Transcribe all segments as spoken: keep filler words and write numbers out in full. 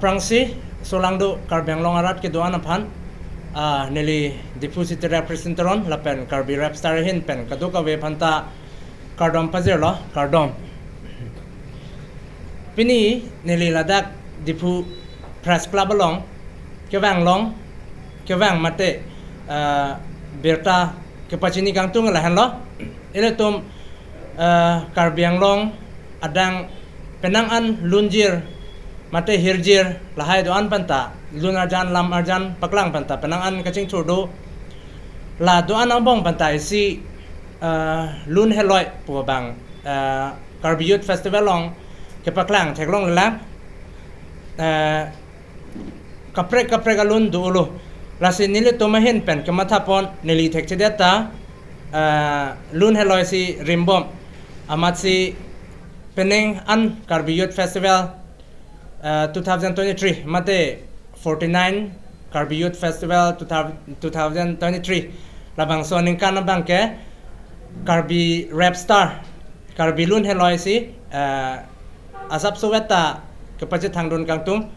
Aphrangsi solangdo Karbi Anglong arat kedo-an aphan, ah, neli Diphu City Rep Christian Teron lapen Karbi Rap Star ahin pen kadokave aphanta kardom pajirlo, kardom. Pini neli ladak Diphu Press Club along kevang long, kevang mate, ah, birta kepachini kangtung lahenlo. Ilitum, ah, Karbi Anglong adang penang an lunjir mate hirjir lahai do-an aphanta, lun arjan lam arjan paklang aphanta penang an kachingthur do. La do-an angbong aphanta isi, ah, Lun Heloi pu abang, ah, Karbi Youth Festival along kepaklang theklonglelang, ah, kaprek kaprek alun dolo. Lasi nelitum ahin pen kemathapon neli thekthedet ta, ah, Lun Heloi si rimbom. Amatsi penang an Karbi Youth Festival, ah, two thousand twenty-three mate forty-nine Karbi Youth Festival two thousand, two thousand twenty-three labangso aningkan abangke Karbi Rap Star, Karbi Lun Heloi si, ah, asapso vet ta kepachethangdun kangtung,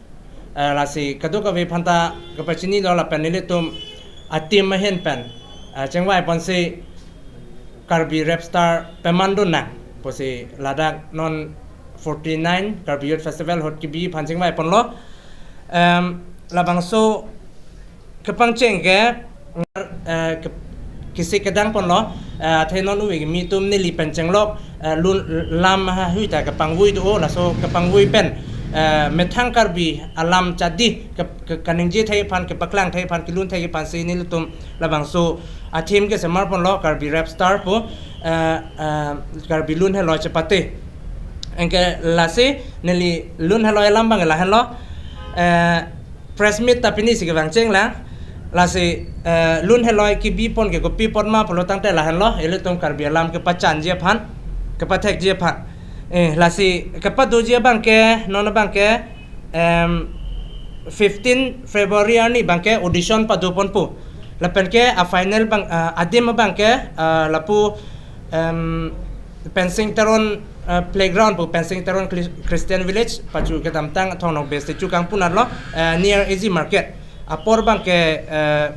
ah, lasi kadokave aphanta kepachinilo lapen nelitum a-team ahin pen, ah, chingvai ponsi Karbi Rap Star pemandun nang pusi ladak non forty-nine Karbi Youth Festival ahut kebi aphan chingvai ponlo. Em, labangso kepangcheng ke, eh, ke, kisi kedang ponlo, eh, athe non uvi kimi atum neli pen chenglok, eh, lun lam ha hui ta kepangvoi do, laso kepangvoi pen, eh, methang Karbi alam chadi ke, ke kaningje thai aphan, kepaklang thai aphan, kelun thai aphansi nelitum labangso a-theme kesemar ponlo Karbi Rap Star pu, eh, eh, Karbi Lun Heloi chepate. Anke lasi neli Lun Heloi alam abang lahenlo, eh, press meet ta pini si kevang chenglang. Lasi, eh, Lun Heloi kebi pon ke kopi apot ma pulo tangte lahenlo, ilitum Karbi alam kepachanji aphan, kepathekji aphan. Eh, lasi kepadoji abangke, non abangke, em, fifteen February arni abangke audition pado ponpo. Lapen ke a-final abang, ah, adim abangke, ah, lapu, em, Pensing Teron, ah, Playground pu Pensing Teron Chris-, Christian Village, pachu kedamtang Thong Nokbe statue kangpunarlo, eh, near A G Market. Apor abangke, eh,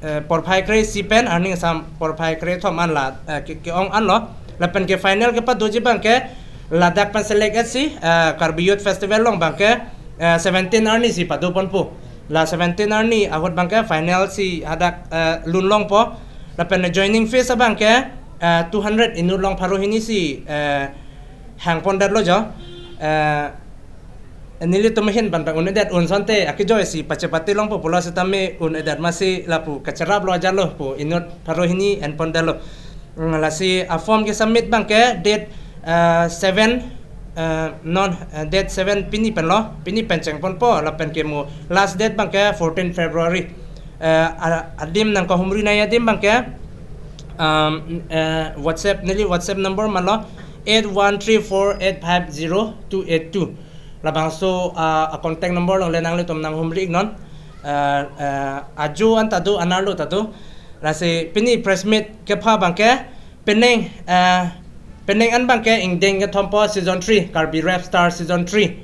eh, porphai kre-isi pen arni asam porphai krethom an la, eh, ke, ke-ong anlo. Lapen ke final kepadoji abangke ladak pen select et si, eh, Karbi Youth Festival along abangke, eh, seventeen arni si pado ponpo. La seventeen arni ahut abangke final si hadak, eh, lun longpo. Lapen joining fees abangke, eh, two hundred inut along pharo hini si, eh, hang pondetlo jo. Eh, nelitum ahin pen abang un-edet, un asonte akejoi si pachepate longpo pulo setame un-edet amatsi lapu kacheraplo ajarlo pu inut pharo hini en pondetlo. Mm, lasi a-form ke-submit abangke date, eh, seven, eh, non, eh, date seven pini penlo, pini pen cheng ponpo, lapen ke mo last date abangke fourteen February. Eh, a-, adim nangkahumri nangji adim abangke, um, eh, WhatsApp, neli WhatsApp number manlo eight one three four eight five zero two eight two. Labangso, ah, a-contact number along le nanglitum nanghumri iknon. Ah, ah, ajo an ta do, anerlo ta do. Lasi pini press meet kepha abangke penang, ah, penang an abangke ingdeng kethompo season three, Karbi Rap Star season three.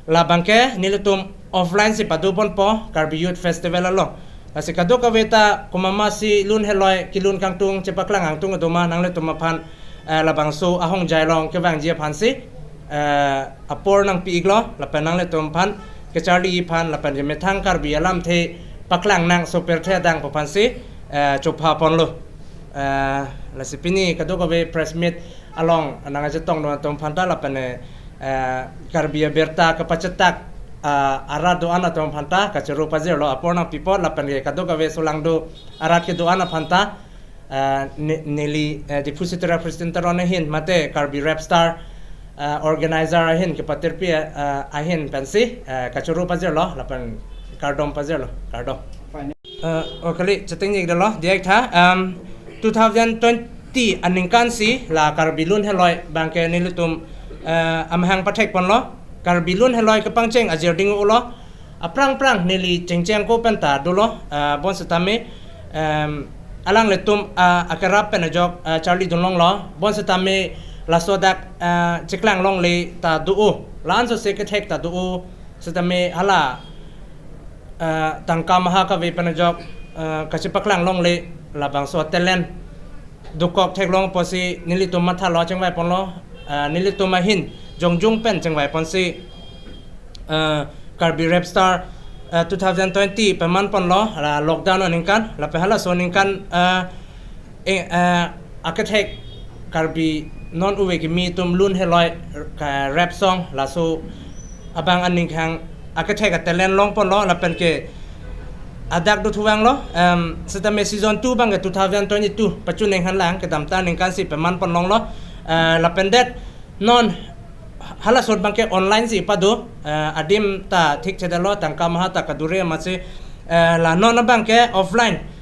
La abangke nelitum offline si pado ponpo Karbi Youth Festival along. Lasi kadokave ta komat ma si Lun Heloi kelun kangtung, chepaklang kangtung kedo ma, nanglitum aphan, eh, labangso ahongjai along kevangji aphansi, eh, apor nangpi iklo, lapen nanglitum aphan kecharli aphan, lapen kemethang Karbi alamthe paklang nangso pirthe adang pu aphansi, eh, chopha ponlo. Eh, lasi pini kadokave press meet along nangkachetongdun atum aphanta lapen, eh, Karbi abirta kepachetak, ah, arat do-an atum aphanta kachoro pajirlo, apor nangpi apot lapen ke kadokave solangdo arat kedo-an aphanta, ah, ne-, neli, eh, Diphu City Rep Christian Teron ahin mate Karbi Rap Star, ah, organizer ahin kepatirpi, ah, ahin pensi, eh, kachoro pajirlo lapen kardom pajirlo, kardom. Fine. Eh, o kali, chetengnik detlo, diak tha, em, two thousand twenty aningkan si la Karbi Lun Heloi abangke nelitum, eh, amahang pathek ponlo, Karbi Lun Heloi kepangcheng ajir ding-ulo, aphrang aphrang neli chengcheng ko pen ta dolo, eh, bonsetame, em, alanglitum, eh, akerap pen ajok, eh, charlidun longlo, bonsetame laso dak, eh, cheklang longle ta do-o, la-an sose kethek ta do-o, Sitame hala, eh, tangka maha kave pen ajok, eh, kachepaklang longle labangso talent dokok theklong pusi nelitum mathalo chingvai ponlo, eh, nelitum ahin jongjung pen chingvai ponsi, eh, Karbi Rap Star, eh, two thousand twenty peman ponlo, la lockdown aningkan, lapen halaso aningkan, eh, eh, eh, akethek Karbi non ove kimi atum lun heloi ka rap song laso abang aning khang akethek a talent long ponlo lapen ke adak do thuvanglo, em, sitame season two abang ke two thousand twenty-two pachuning hanlang kedamtang aningkan si peman pon longlo, eh, lapen det non halaso abang ke online si pado, eh, adim ta thik chedalo tangka maha ta kadure amatsi, eh, la non abang ke offline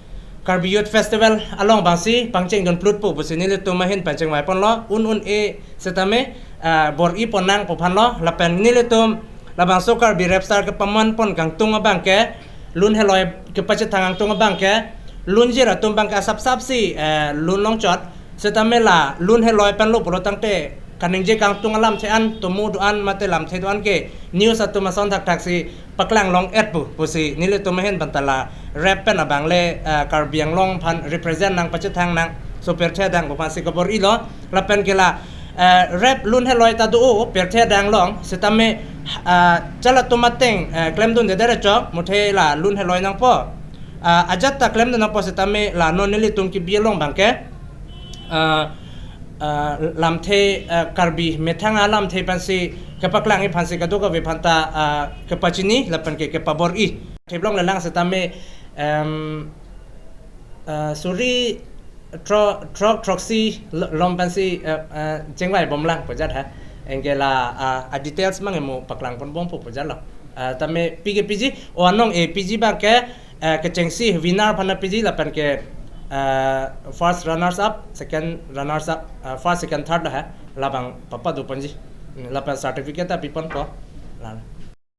Karbi Youth Festival along abangsi pangcheng dun plutpo pusi nelitum ahin pangcheng vai ponlo, un un-e sitame, eh, bor-i pon nangpo aphanlo, lapen nelitum labangso Karbi Rap Star kepaman pon kangtung abang ke, lun heloi kepachethang kangtung abang ke, lunjir atum abang ke asap sap si, eh, lun longchot, sitame la lun heloi pen lo pulo tangte kaningje kangtung alamthe an, tomo do-an mate lamthe do-an ke news atum ason thakthak si paklang long-et pu, pusi nelitum ahin panta la rap pen abang le, eh, Karbi Anglong aphan represent nangpachethang nangso pirthe adang pu aphansi kabor-ilo, lapen ke la, eh, rap lun heloi ta do-o pirthe adang along, sitame, eh, chalatum ateng, eh, klemdunde dere chok, muthe la lun heloi nangpo. Eh, ajat ta klemdun nangpo sitame la non nelitum kebi along abang ke, eh, eh, lamthe, eh, Karbi methang alamthe aphansi kepaklang aphansi kadokave aphanta, eh, kepachini lapen ke kepabor-i. Theplong lelang sitame, em, eh, suri thro-, throk throksi lo-, lom aphansi, eh, eh, chingvai bomlang pu ajat ha. Anke la, ah, a details mang emo paklang pon bompo pu ajatlo. Ah, tame pige piji, o anong-e piji abang ke, eh, kechengsi winner aphan piji lapen ke, eh, first runners up, second runners up, eh, first, second, third lo ha, labang papado ponji. Hmm, lapen certificate ta pi ponpo. La.